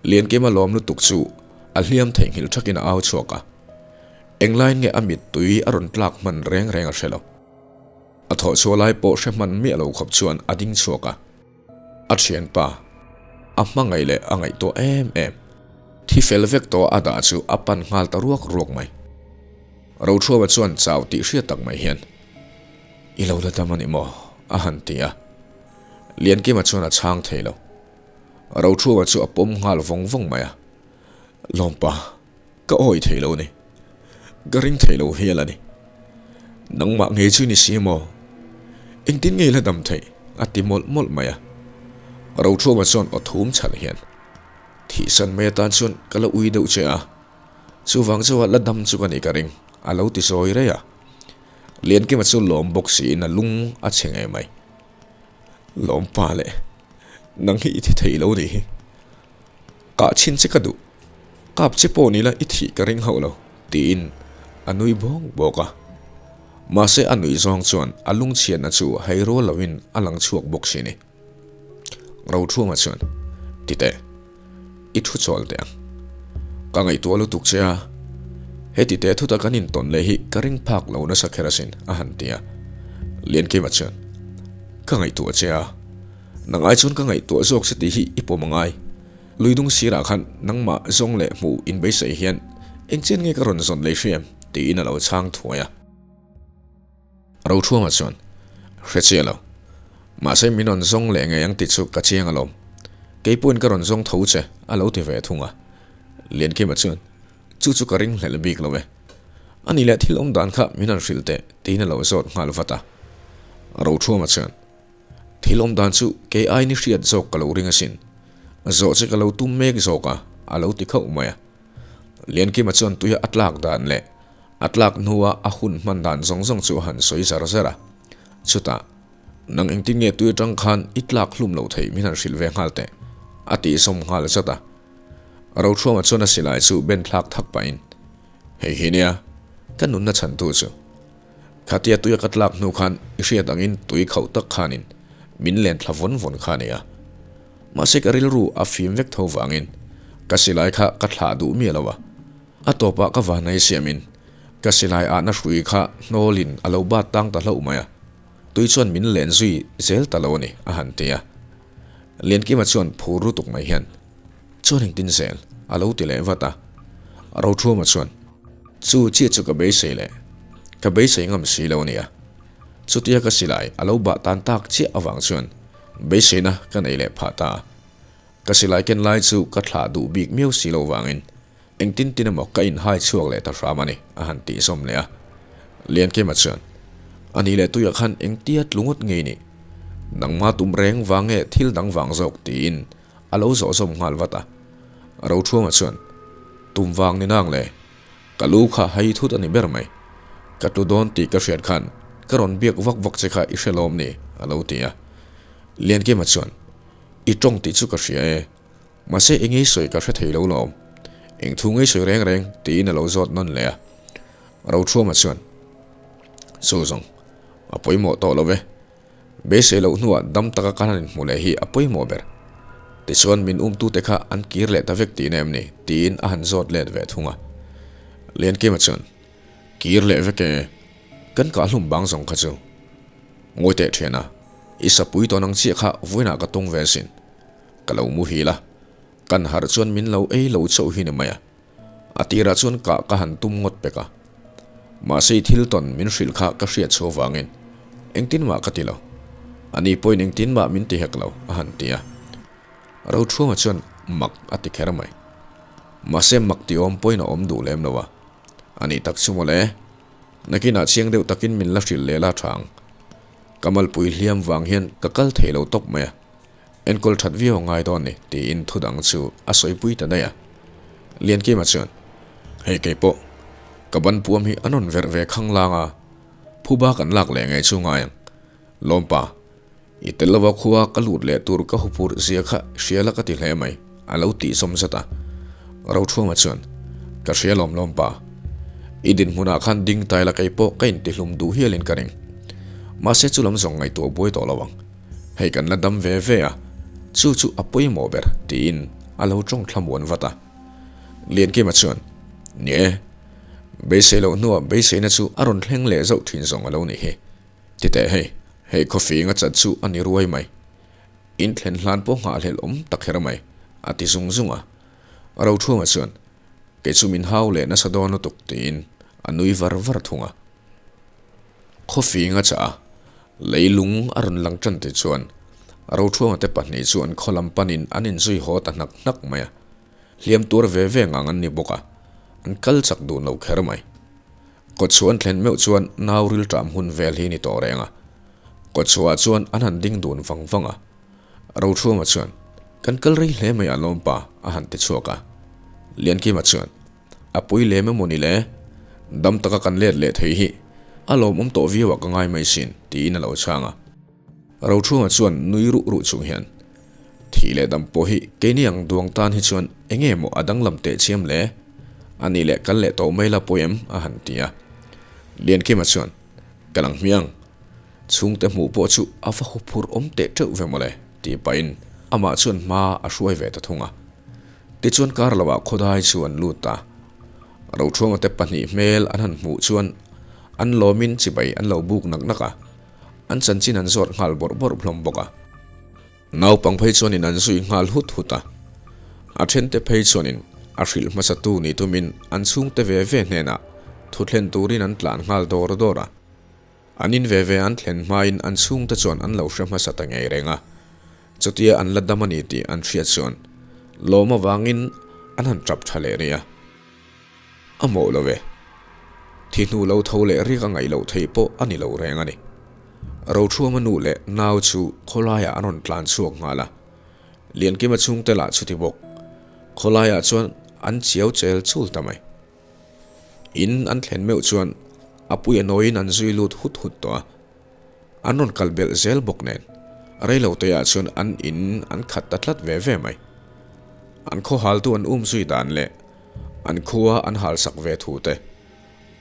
Liankima lawm lutuk chu a hliam theihnghilh thakin a au chhuak a, englain nge a mittui a rawn tlak hman reng reng a hre lo. A thawh chhuah lai pawh hre hman miah lo khawp chuan a ding chhuak a, a thianpa a hmangaih leh a ngaihtuah em em thi fel vek tawh a dah chu a pan nghal ta ruak ruak mai. Rothruama chuan chau tih hriat tak mai hian, I lo la dam a ni maw? a han ti a, Liankima chuan a chhang thei lo. Rothruama chu a pawm nghal vawng vawng mai a, Lawmpa, ka awi thei lo ni. Ka ring thei lo hial a ni. Nangmah ngei chu ni si maw? Engtin nge la dam theih? a ti mawlh mawlh mai a. Rothruama chuan aw thum chhalh hian, Thihsan mai atan chuan ka la ui deuh che a, chuvang chuan la dam chu ka nih ka ring, a lo ti sawi rei a. Liankima chu lawm bawk siin a lung a chhe ngei mai. Lawmpa leh nang hi i thi thei lo nih hi. Kah chhin che ka duh. Kap che pawh ni la i thih ka ring hauh lo, tiin a nui bawk bawk a. Mahse a nuih zawng chuan a lungchhiatna chu hei rual loin a lang chhuak bawk si ni. Rothruama chuan, Ti teh, i thu chawl teh ang. Ka ngaihtuah lutuk che a, heti teh thuta kan intawn leh hi ka ring phak lo nasa kher asin, a han ti a. Liankima chuan, Ka ngaihtuah che a, nang ai chuan ka ngaihtuah zawk che tih hi i pawm a ngai. Luidung sirah khan nangmah zawng leh hmuh inbeisei hian engchen nge ka rawn zawn lei hriam? tiin a lo chhang thuai a. Rothruama chuan, Hre chiah lo. Mahse min rawn zawng leh ngei ang tih chu ka chiang alawm. Keipawhin ka rawn zawng tho che, a lo ti ve thung a. Liankima chuan, Chu chu ka ring hlelh bik lo e. A ni leh thil awm dan kha min han hrilh teh, tiin a lo zawt nghal vat a. Rothuama chuan, Thil awm dan chu kei aini hriat zawk ka lo ring asin. Zawh che ka lo tum mek zawk a, a lo ti khauh mai a. Liankima chuan tuia a tlak dan leh a tlak hnua a hun hman dan zawng zawng chu a han sawi zar zar a. Chutah, Nang engtin nge tui atang khan i tlak hlum loh theih min han hrilh ve nghal teh, a tih zawm nghal zat a. Rothuama chuan a silai chu ben thlak thak pahin, Hei hi nia, ka nunna chhantu chu. Khatia tuia ka tlak hnu khan i hriat angin tui khauh tak khanin min len thla vawn vawn kha a ni a. Mahse ka rilru a fim vek tho vangin ka silai kha ka thlah duh miah lo a. A tawpah ka vanai siamin ka silai ahna hrui kha hnawlin a lo bat tang ta hlauh mai a. Tui chuan min len zui zel ta lo a ni, a han ti a. Liankima chuan phur lutuk mai hian, Chuan engtin zel? a lo ti leh vat a. Rothuama chuan, Chu chiah chu ka beisei leh, ka beisei ngam si lo a nia. Chutia ka silai a lo bah tan tak chiah avang chuan beiseina ka nei leh phah ta a. Ka silai ken lai chu ka thlah duh bik miau si lo vangin engtin tin emaw ka inhai chhuak leh ta hram a ni, a han tih zawm leh a. Liankima chuan, A nih leh tuiah khan engtia tlu ngawt ngei ni? Nangma tum reng vang nge thil dang vang zawk? tiin a lo zawh zawm nghal vat a. Rothuama chuan, Tum vang ni nang le, ka lu kha hai thut a ni ber mai. Ka tlu dawn tih ka hriat khan ka rawn biak vak vak che kha i hre lawm ni? a lo ti a. Liankima chuan, I tawng tih chu ka hria e, mahse eng ei sawi ka hre thei lo lawm. Eng thu ngei sawi reng reng? tiin a lo zawt nawn leh a. Rothuama chuan, Chu zawng, a pawimawh tawh lo ve. Beisei loh hnuah dam taka kan han inhmu leh hi a pawimawh ber. Tichuan min umtute kha an kir leh ta vek tihna em ni? tiin a han zawt let ve thung a. Liankima chuan, Kir leh vek e, kan kah hlum bang zawng kha chu. Ngawi teh thian a, i sapui tawn ang chiah kha vawiinah ka tung ve asin. Ka lo muhil a, kan harh chuan min lo ei lo chauh hi ni mai a. A tirah chuan kah ka han tum ngawt pek a. Mahse i thil tawn min hrilh kha ka hriat chhuah vangin engtin mah ka ti lo. Ani pawhin engtin mah min ti hek lo, a han ti a. Rothuama chuan mak a ti kher mai. Mahse mak ti awm pawhin a awm duh lem lo a. Ani tak chu mawle, nakinah chiang deuh takin min la hrilh leh la tha ang. Ka malpui hliam vang hian ka kal thei lo tawp mai a. Enkawl that viau a ngai dawn ni, tiin thu dang chu a sawipui ta daih a. Liankima chuan, Hei kei pawh, ka ban puam hi an rawn verh ve khang lang a, phuba kan lak leh ngei chu ngai ang. Lawmpa, i tel lova khua ka lut leh tur ka hupur zia kha hria la ka ti hle mai, a lo tih zawm zat a. Rothuama chuan, Ka hria lawm lawmpa, i dinhmunah khan ding tai la kei pawh ka intihlum duh hialin ka ring. Mahse chu lam zawng ngaihtuah buai tawh lo ang. Hei kan la dam ve ve a, chu chu a pawimawh ber, tiin a lo tawng thlamuan vat a. Liankima chuan, Ni e, beisei loh hnuah beiseina chu a rawn thleng leh zauh thin zawng a lo nih hi. Ti teh hei, hei khawfing a chat chu a ni ruai mai. In thlen hlan pawh nghahhlelh awm ta kher mai, a ti zung zung a. Rothuama chuan, Kei chu min hau leh nasa dawn lutuk, tiin a nui var var thung a. Khawfing a chah a, leilung a rawn lang tan te chuan Rothuanga te pahnih chu an khaw lam panin an inzui haw ta hnak hnak mai a. Hliam tuar ve ve ngang an ni bawk a, an kal chak dun lo kher mai. Kawtchhuah an thlen meuh chuan nau rilṭam hun vel hi ni tawh reng a. Kawtchhuahah chuan an han ding dun vang vang a. Rothuanga chuan, Kan kal rei hle mai a lawmpa, a han ti chhuak a. Liankima chuan, A pui lem emaw ni le? Dam taka kan let leh thei hi a lawmawm tawh viau ah ka ngai mai sin, tiin a lo chhang a. Rothunga chuan nui ruh ruh chung hian, Thih leh dam pawh hi keini ang duang tan hi chuan enge maw a danglam teh chiam le? A nih leh kal leh tawh mai la pawi em? a han ti a. Liankima chuan, Ka lang hmiang. Chhungte hmuh pawh chu a va huphurh awm teh teuh ve mawle, tih pahin amah chuan hma a hruai ve ta thung a. Tichuan kar lohah khawdai chu an lut ta. Rothuama te pahnih hmel an han hmuh chuan an lawmin chibai an lo buk nak nak a, an chanchin an zawt nghal bawrh bawrh hlawm bawk a. Naupang phei chuanin an zui nghal hut hut a, a thente phei chuanin a hrilh hmasatu ni tumin an chhungte ve ve hnenah thuthlen turin an tlan nghal dawr dawr a. An in ve ve an thlen hmain an chhungte chuan an lo hre hmasa ta ngei reng a, chutia an la dam a ni tih an hriat chuan lawm avangin an han tap tha leh rih a. A mawh lo e. Thi hnu lo tho leh riak a ngaih loh theih pawh a ni lo reng a ni. Rothuama nu leh nau chu khawlaiah an rawn tlan chhuak nghal a. Liankima chhungte lah chuti bawk. Khawlaiah chuan an chiau chel chul ta mai. In an thlen meuh chuan a pui a nawiin an zui lut hut hut tawh a. An rawn kal belh zel bawk nen reiloteah chuan an in an khat ta tlat ve ve mai. An khaw haltu an um zui dan leh an khua an halsak ve thu te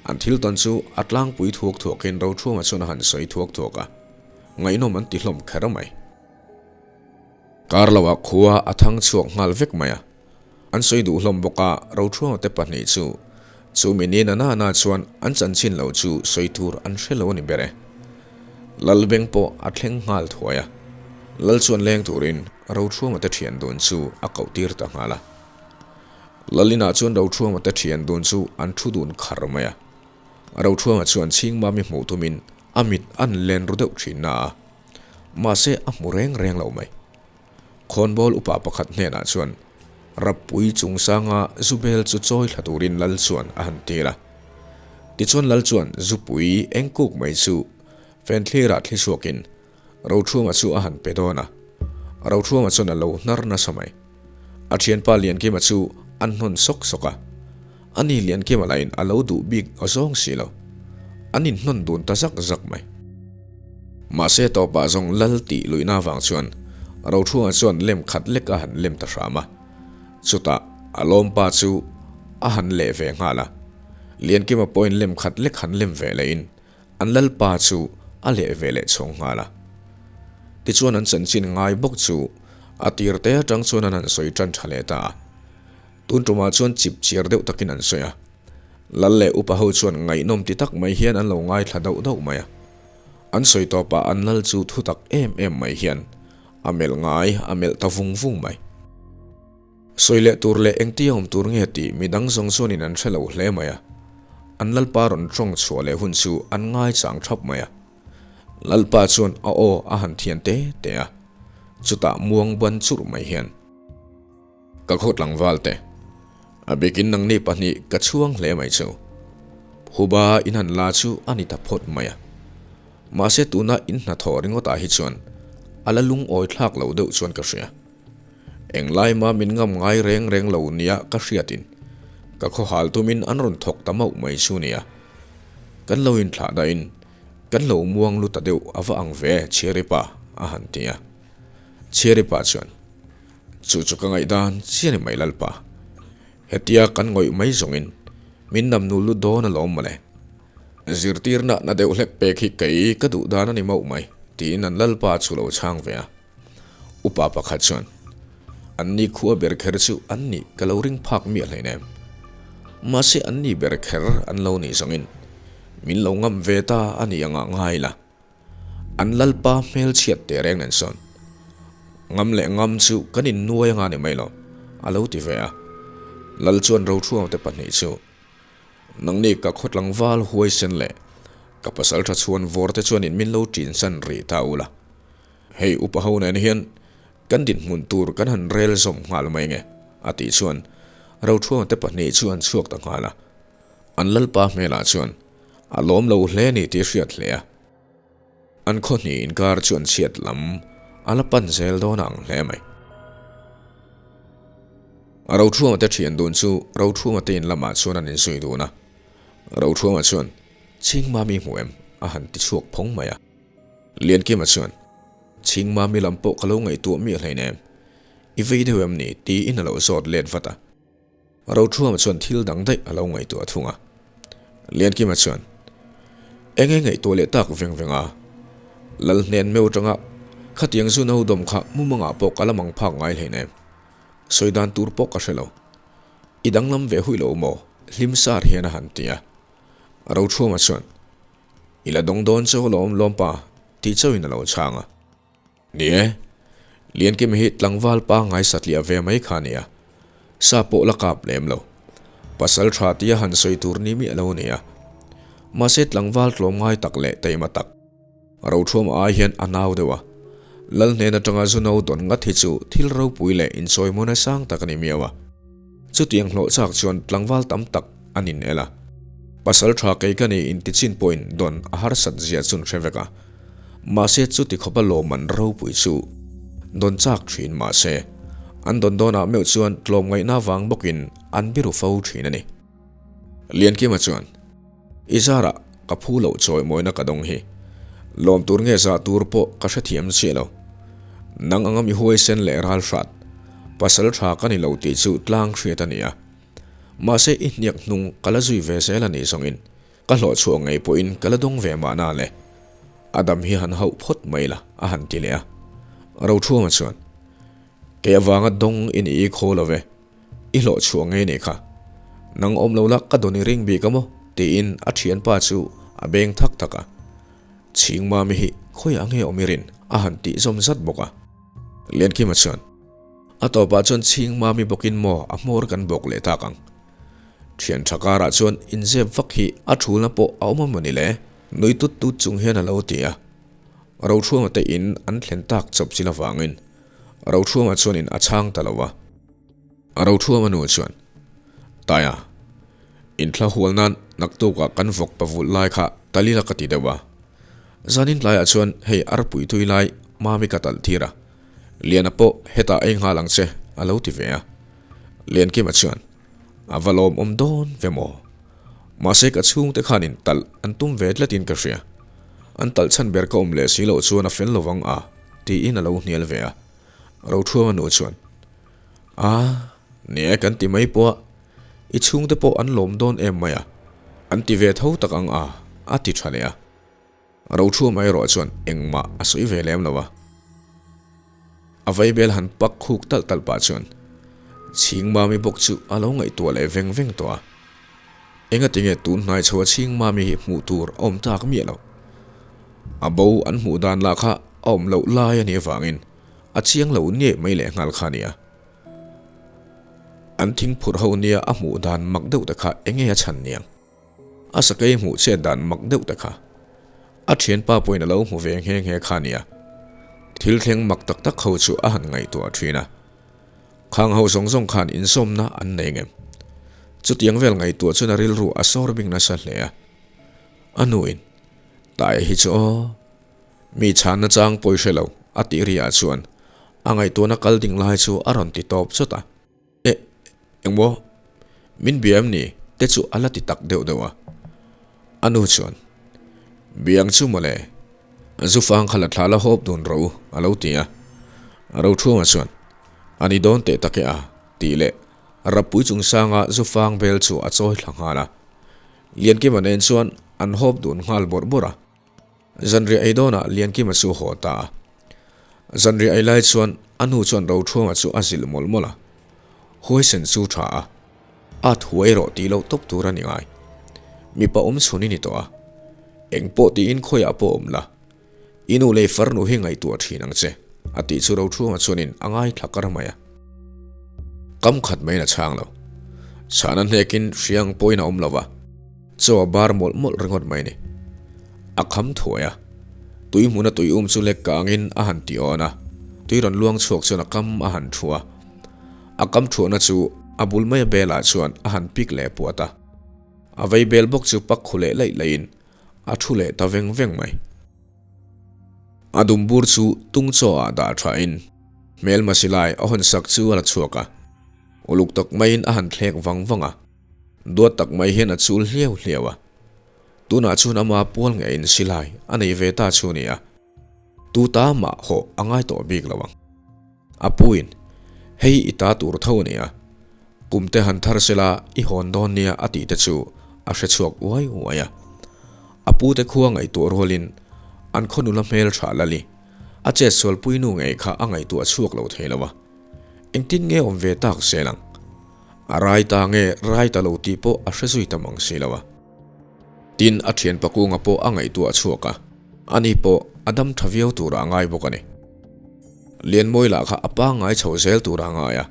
an thil tawn chu a tlangpui thuak thuakin Rothuama chuan a han sawi thuak thuak a, ngaihnawm an ti hlawm kher mai. Kar loah khua a thang chhuak nghal vek mai a, an sawi duh hlawm bawk a, Rothuama te pahnih chu chu mi ni na na chuan an chanchin lo chu sawi tur an hre lo a ni ber e. Lalbeng pawh a thleng nghal thuai a, Lal chuan leng turin Rothuama te thian dun chu a koh tir ta nghal a. Lalina chuan Rothuama te thian dun chu an thu dun khar mai a, Rothuama chuan Chhingmami hmuh tumin a mit an len ru deuh thin na a, mahse a hmu reng reng lo mai. Khawnbawl upa pakhat hnenah chuan Rappui chungsanga Zubel chu chawi thla turin Lal chuan a han tir a. Tichuan Lal chuan Zupui eng kuk mai chu Fenthlirah thli chhuakin Rothuama chu a han pe dawn a. Rothuama chuan a lo hnar nasa mai. A thianpa Liankima chu an hnawn sawk sawk a. Ani Liankima lahin a lo duh bik zawng si lo. An inhnawn dun ta zak zak mai. Mahse tawpah zawng lal tih luihna avang chuan Rothuanga chuan lem khat lek a han lem ta hram a. Chutah a lawmpa chu a han leh ve nghal a. Liankima pawhin lem khat lek han lem ve lehin an lalpa chu a leh ve leh chhawng nghal a. Tichuan an chanchin ngai bawk chu a tir te atang chuan an han sawi tan tha leh ta a. Tun tumah chuan chip chiar deuh takin an sawi a. Lal leh upa ho chuan ngaihnawm ti tak mai hian an lo ngaithla dauh dauh mai a. An sawi tawpah an lal chu thu tak em em mai hian a melh ngai a melh ta vung vung mai. Sawi leh tur leh engtia awm tur nge tih midang zawng chuanin an hre lo hle mai a. An lalpa rawn tawng chhuah leh hun chu an ngaichang thap mai a. Lalpa chuan a aw a han thian te te a. Chutah muang ban churh mai hian. Ka khaw tlangval te, a bikin nangni pahnih ka chhuang hle mai chu. Huba in han la chu a ni ta phawt mai a. Mahse tuna in hnathawh ringawtah hi chuan a la lungawi thlak lo deuh chuan ka hria. Englai mah min ngam ngai reng reng lo nia ka hriatin ka khawhal tumin an rawn thawk ta mauh mai chu nia. Kan lo inthlah dahin kan lo muang lu ta deuh a va ang ve Chhiaripa a han ti a. Chhiaripa chuan. Chu chu ka ngaihdan chiah ni mai Lalpa. Hetia kan ngawih mai zawngin min nam nul lut dawn alawm mawle. Zirtirna na deuh hlek pek hi kei ka duh dan a ni mauh mai tiin an Lalpa chu lo chhang ve a. Upa pakhat chuan, An ni khua ber kher chu an nih ka lo ring phak miah hleinem. Mahse an ni ber kher an lo nih zawngin min lo ngam ve ta a ni angah ngai la. An lalpa hmel chhiat teh reng nen sawn ngam leh ngam chu kan innuai anga ni mai lo, a lo ti ve a. Lal chuan Rothuama te pahnih chu, Nangni ka khaw tlangval huaisen leh ka pasal tha chhuan vawr te chuanin min lo ṭinsan rih ta ula. Hei upa ho nen hian kan dinhmun tur kan han rel zawm nghal mai nge, a tih chuan Rothuama te pahnih chu an chhuak ta nghal a. An lalpa hmelah chuan A lawm lo hle ni tih hriat hle a. An khaw hnih inkar chu an chhiat lam a la pan zel dawn ang hle mai. Rothuama te thian dun chu Rothuama te in lamah chuan an inzui dun a. Rothuama chuan, Chhingmami hmu em? a han ti chhuak phawng mai a. Liankima chuan, Chhingmami lam pawh ka lo ngaihtuah miah hleinem. I vei deuh em ni? tiin a lo zawt let vat a. Rothuama chuan thil dang daih a lo ngaihtuah thung a. Liankima chuan, Eng nge ngaihtuah leh tak veng veng a? Lal hnen meu atanga khatiang zu no dawm kha mumangah pawh ka la mang phak ngai hleinem. Sawi dan tur pawh ka hre lo. I danglam ve hui lo maw? Hlim sar hian a han ti a. Rothuama chuan, I la dawng dawn chu lawm lawmpa tih chauhin a lo chhang a. Ni e, Liankima hi tlangval pangngai satliah ve mai kha a nia, sa pawh la kap lem lo. Pasal tha tia han sawi tur ni miah lo a nia. Mahse tlangval tlawm ngai tak leh taima tak. Rothuama ai hian a nau deuh a. Lal hnen atanga zu no dawn ngat hi chu thil ropui leh inchawimawna sang tak a ni miau a. Chutiang hlawh chak chuan tlangval tam tak an in el a. Pasal tha kei ka ni inti chin pawhin dawn a harsat zia chun hre vek a. Mahse chuti khawpa lawmman ropui chu dawn chak thin mahse an dawn dawnah meuh chuan tlawmngaihna vang bawkin an biru fo thin a ni. Liankima chuan. I zarah ka phu loh chawimawina ka dawng hi. Lawm tur nge zah tur pawh ka hrethiam chiah lo. Nang anga mi huaisen leh ral hrat, pasal tha ka ni lo tih chu tlang hriat a ni a. Mahse i hniak hnung ka la zui ve zel a nih zawngin ka hlawhchhuah ngei pawhin ka la dawng ve mahna le. A dam hi han hauh phawt mai la a han ti leh a. Rothuama chuan, Kei avanga dawng i ni i khaw lo ve. I hlawhchhuah ngei nih kha. Nang awm lo la ka dawn i ring bik a maw? tiin a thianpa chu a beng thak thak a. Chhingmami hi khawiah nge awm i rin? a han tih zawm zat bawk a. Liankima chuan, A tawpah chuan Chhingmami bawkin maw a hmawr kan bawk leh tak ang. Thian tha karah chuan inzep vak hi a thulna pawh a awm a maw ni le? Nui tut tut chung hian a lo ti a. Rothuama te in an thlen tak chawp chil avangin Rothuama chuanin a chhang ta lo a. Rothuama nu chuan, Taia, inthla hual nan naktukah kan vawk pavulh lai kha talila ka ti deuh a. Zanin tlaiah chuan hei arpui tui lai Mami ka talh tir a, Liana pawh hetah ei nghal ang che a lo ti ve a. Liankima chuan, A va lawmawm dawn ve maw? Mahse ka chhungte khanin talh an tum ve tlatin ka hria. An talh chhan ber ka awm leh si loh chuan a fel lovang a, tiin a lo hnial ve a. Rothuama nu chuan, A, nia kan ti mai pawh a, i chhungte pawh an lawm dawn em mai a, an ti ve tho tak ang a, a ti tha leh a. Rothuama erawh chuan engmah a sawi ve lem lo a. A vaibel han pak khuk talh talh pah chuan Chhingmami bawk chu a lo ngaihtuah leh veng veng tawh a. Engatinge tun hnai chho a Chhingmami hi hmuh tur a awm tak miah lo. A bo an hmuh dan lah kha a awm loh lai a nih avangin a chiang lo nge mai leh nghal kha nia. An thingphurh ho nia a hmuh dan mak deuh te kha enge a chhan niang. A sakei hmuh chet dan mak deuh te kha. A thianpa pawhin a lo hmu ve nghe nghe kha nia. Thil thleng mak tak tak ho chu a han ngaihtuah thin a. Khang ho zawng zawng khan insawmna an nei ngem. Chutiang vel ngaihtuah chuan a rilru a sawr bing nasa hle a. A nuin, Taia hi chu aw. Mi chhanna chang pawi hre lo, a tih riah chuan a ngaihtuahna kal ding lai chu a rawn ti tawp chawt a. E, engmaw? Min bia em ni? te chu a la ti tak deuh deuh a. A nu chuan, Biang chu mawle, zufang kha la thla la hawp dun rawh u, a lo ti a. Rothuama chuan, A ni dawn teh tak e a, tih leh Rappui chungsanga zufang bel chu a chawi thla nghal a. Liankima nen chuan an hawp dun nghal bawrh bawrh a. Zanriah ei dawnah Liankima chu haw ta a. Zanriah ei lai chuan a nu chuan Rothuama chu a zilh mawlh mawlh a. Huaisen chu tha a, at huai rawh tih loh tawp tur a ni ngai. Mipa awm chhun i ni tawh a. Eng pawh tiin khawiah pawh awm la. I nu lei farnu hi ngaihtuah thin ang che, a tih chu Rothuama chuanin a ngaithla kar mai a. Kam khat maiin a chhang lo. Chhana hnekin hriang pawhin a awm lo va. Chaw a bar mawlh mawlh ringawt mai ni. A kham thuai a, tui hmuna tui um chu lek kangin a han ti awn a, tui rawn luang chhuak chuan a kam a han thu a. A kam thuahna chu a bul maia belah chuan a han pik leh puat a. A vei bel bawk chu pak khu leh laih laihin a thu leh ta veng veng mai. A dumbur chu tung chaw ah dah thain hmelma silai a hawn sak chu a la chhuak a, uluk tak maiin a han thlek vang vang a. Duat tak mai hian a chul hliau hliau a. Tunah chuan ama pual ngeiin silai a nei ve ta chu nia. Tu ta mah hawh a ngai tawh bik lo ang. A puin, Hei i ta tur tho ania. Kum te han thar sela i hawn dawn nia a tih te chu a hre chhuak uai uai a. A pu te khua ngaihtuah rualin an khaw nula hmel tha lali a chet sualpui nu ngei kha a ngaihtuah chhuak lo thei lo a. Engtin nge awm ve tak zel ang? A rai ta nge rai ta lo tih pawh a hre zui ta mang si lo a. Tin, a thian pakunga pawh a ngaihtuah chhuak a, ani pawh a dam tha viau turah a ngai bawk a ni. Lianmawi lah kha a pangngai chho zel turah a ngai a,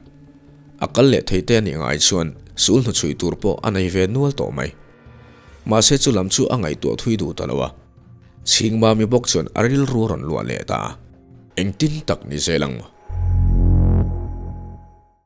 a kal leh thei te a nih ngai chuan sul hnuchhui tur pawh a nei ve nual tawh mai. Mahse chu lam chu a ngaihtuah thui duh ta lo a. Chhingmami bawk chuan a rilru a rawn luah leh ta a. Engtin tak ni zel ang maw?